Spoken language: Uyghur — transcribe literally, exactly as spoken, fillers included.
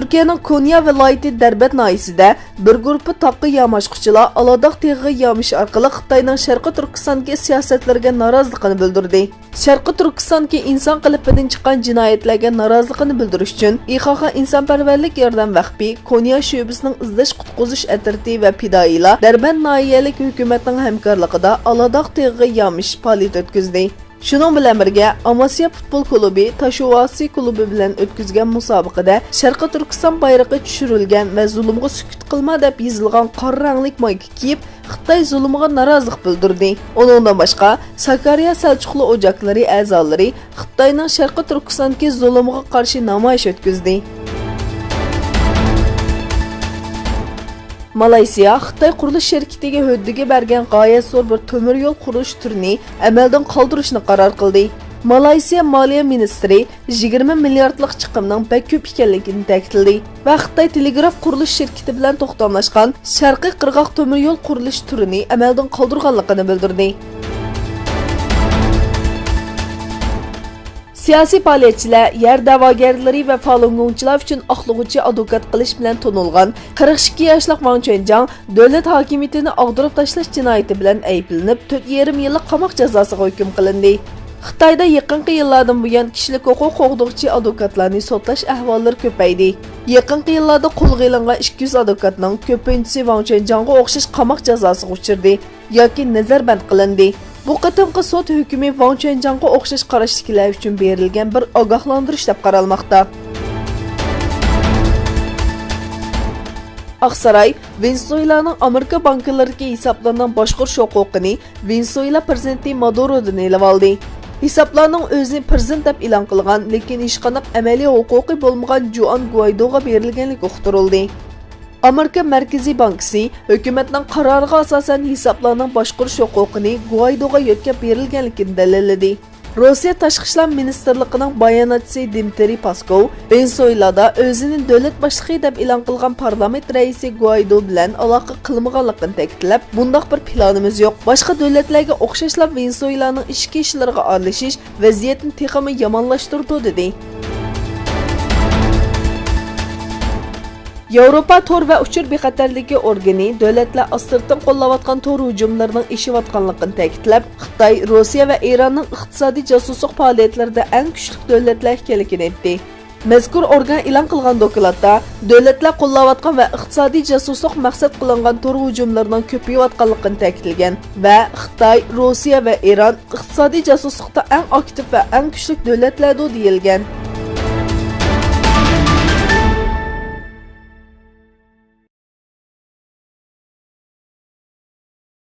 تۈركىيەنىڭ كونيا ۋىلايىتى دەربەت ناھىيەسىدە بىر گۇرۇپپا تاغقا ياماشقۇچىلار ئالادا تېغىغا يامىش ئارقىلىق خىتاينىڭ شەرقىي تۈركىستاندىكى سىياسەتلىرىگە نارازىلىقىنى بىلدۈردى. شەرقىي تۈركىستاندىكى ئىنسان قېلىپىدىن چىققان جىنايەتلەرگە نارازىلىقىنى بىلدۈرۈش ئۈچۈن، ئىخاخا ئىنسانپەرۋەرلىك ياردەم ۋەقپى، كونيا شۆبىسىنىڭ ئىزدەش قۇتقۇزۇش ئەترىتى ۋە پىدائىيلار دەربەند ناھىيەلىك ھۆكۈمەتنىڭ ھەمكارلىقىدا ئالاداغ تېغىغا يامىش پائالىيەت ئۆتكۈزدى. شۇنىڭ بىلەن بىرگە، ئاماسىيا پۇتبول كۇلۇبى تاشوۋاسى كۇلۇبى بىلەن ئۆتكۈزگەن مۇسابىقىدە شەرقىي تۈركىستان بايرىقى چۈشۈرۈلگەن ۋە زۇلۇمغا سۈكۈت قىلما دەپ يېزىلغان قارا رەڭلىك مايكا كىيىپ، خىتاي زۇلۇمىغا نارازىلىق بىلدۈردى. ئۇنىڭدىن باشقا، ساكارىيا سەلچۇقلۇ ئوجاكلىرى ئەزالىرى خىتاينىڭ شەرقىي تۈركىستاندىكى زۇلۇمىغا قارشى نامايىش ئۆتكۈزدى. مالايسىيا خىتاي قۇرۇلۇش شىركىتىگە ھۆددىگە بەرگەن غايەت زور بىر تۆمۈر يول قۇرۇلۇش تۈرىنى ئەمەلدىن قالدۇرۇشنى قارار قىلدى. مالايسىيا مالىيە مىنىستىرى يىگىرمە مىلياردلىق چىقىمنىڭ بەك كۆپ ئىكەنلىكىنى تەكىتلىدى ۋە خىتاي تېلېگراف قۇرۇلۇش شىركىتى بىلەن توختاملاشقان شەرقىي قىرغاق تۆمۈر يول قۇرۇلۇش تۈرىنى ئەمەلدىن قالدۇرغانلىقىنى بىلدۈردى. سىياسىي پائالىيەتچىلەر، يەر دەۋاگەرلىرى ۋە فالۇنگوڭچىلار ئۈچۈن ئاقلىغۇچى ئادۋوكات قىلىش بىلەن تونۇلغان قىرىق ئىككى ياشلىق ۋاڭ چۈەنجاڭ دۆلەت ھاكىمىيىتىنى ئاغدۇرۇپ تاشلاش جىنايىتى بىلەن ئەيىبلىنىپ، تۆت يېرىم يىللىق قاماق جازاسىغا ھۆكۈم قىلىندى. خىتايدا يېقىنقى يىللاردىن بۇيان كىشىلىك ھوقۇق قوغدىغۇچى ئادۋوكاتلارنى سوتلاش ئەھۋاللىرى كۆپەيدى. يېقىنقى يىللاردا قولغا ئېلىنغان ئىككى يۈز ئادۋوكاتنىڭ كۆپىنچىسى ۋاڭ چۈەنجاڭغا ئوخشاش قاماق جازاسىغا ئۇچرىدى ياكى نەزەربەند قىلىندى. بۇ قېتىمقى سوت ھۆكمى ۋاڭ چۈەنجاڭغا ئوخشاش قاراشتىكىلەر ئۈچۈن بېرىلگەن بىر ئاگاھلاندۇرۇش دەپ قارالماقتا. ئاقساراي ۋېنېسۇېلانىڭ ئامېرىكا بانكىلىرىدىكى ھېسابلارنىڭ باشقۇرۇش ھوقۇقىنى ۋېنېسۇېلا پىرېزىدېنتى مادۇرودىن ئېلىۋالدى. ھېسابلارنىڭ ئۆزىنى پىرېزىدېنت دەپ ئېلان قىلغان، لېكىن ھېچقانداق ئەمەلىي ھوقۇقى بولمىغان جۇئان گۇئايدوغا بېرىلگەنلىكى ئۇقتۇرۇلدى. ئامېرىكا مەركىزىي بانكىسى ھۆكۈمەتنىڭ قارارىغا ئاساسەن ھېسابلارنىڭ باشقۇرۇش ھوقۇقىنى گۇئايدوغا يۆتكەپ بېرىلگەنلىكىنى دەلىللىدى. روسىيە تاشقى ئىشلار مىنىستىرلىقىنىڭ باياناتچىسى دىمىترىي پاسكوۋ ۋېنېسۇېلادا ئۆزىنى دۆلەت باشلىقى دەپ ئېلان قىلغان پارلامېنت رەئىسى گۇئايدو بىلەن ئالاقە قىلمىغانلىقىنى تەكىتلەپ، بۇنداق بىر پىلانىمىز يوق. باشقا دۆلەتلەرگە ئوخشاشلا ۋېنېسۇېلانىڭ ئىچكى ئىشلىرىغا ئارىلىشىش ۋەزىيەتنى تېخىمۇ يامانلاشتۇرىدۇ، دېدى. ياۋروپا تور ۋە ئۇچۇر بىخەتەرلىكى ئورگىنى دۆلەتلەر ئاستىرتىن قوللاۋاتقان تور ھۇجۇملىرىنىڭ ئېشىۋاتقانلىقىنى تەكىتلەپ، خىتاي، روسىيە ۋە ئىراننىڭ ئىقتىسادىي جاسۇسلۇق پائالىيەتلىرىدە ئەڭ كۈچلۈك دۆلەتلەر ئىكەنلىكىنى ئېيتتى. مەزكۇر ئورگان ئېلان قىلغان دوكلاتتا، دۆلەتلەر قوللاۋاتقان ۋە ئىقتىسادىي جاسۇسلۇق مەقسەت قىلىنغان تور ھۇجۇملىرىنىڭ كۆپىيىۋاتقانلىقىنى تەكىتلىگەن ۋە خىتاي، روسىيە ۋە ئىران ئىقتىسادىي جاسۇسلۇقتا ئەڭ ئاكتىپ ۋە ئەڭ كۈچلۈك دۆلەتلەردۇر دېيىلگەن.